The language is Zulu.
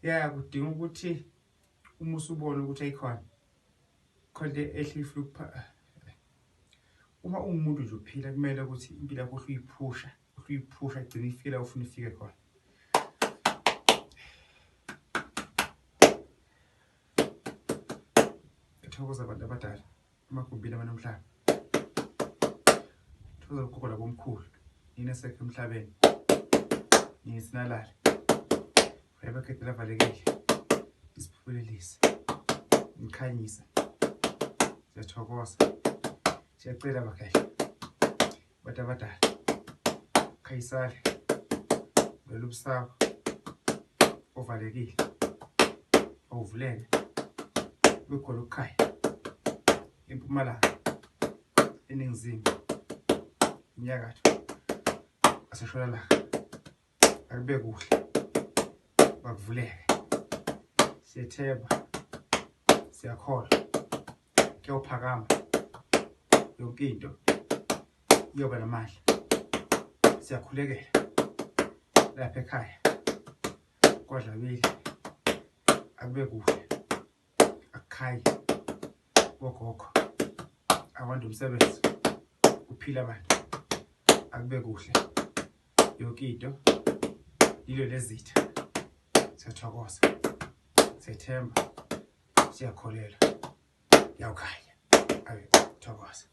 Ya kudinga ukuthi uma usubona ukuthi ayikhona khona into ehle ifuna ukupha uma ungumuntu nje uphila kumele ukuthi impilo yakho uyiphusha uyiphusha igcine ifike la ufuna ifike khona. Thokoza abantu abadala emagumbini abanomhlaba. Thokoza ugogo labomkhulu nina sekho emhlabeni. Nina sinalale. Wayebagede lavalekile. Isiphulelise. Nikhanyisa. Siyathokoza. Siyacela bakhehla. Bantu abadala. Khayisale. Lolu busako ovalekile. Awuvuleke. Kukhona ukukhaya. Empumalanga. Eningizimu. Inyakatho. Aseshonalanga. Akube kuhle. Bakuvuleke. Siyethemba. Siyakholwa. Kuyophakama. Yonke into iyoba namandla. Siyakhulekela lapha ekhaya kwaDlamini akube kuhle akukhanye bogogo akwande umsebenzi kuphila abantu akube kuhle yonke into yilo lezitha siyathokoza siyethemba siyakholelwa yawukhanya abe thokoza.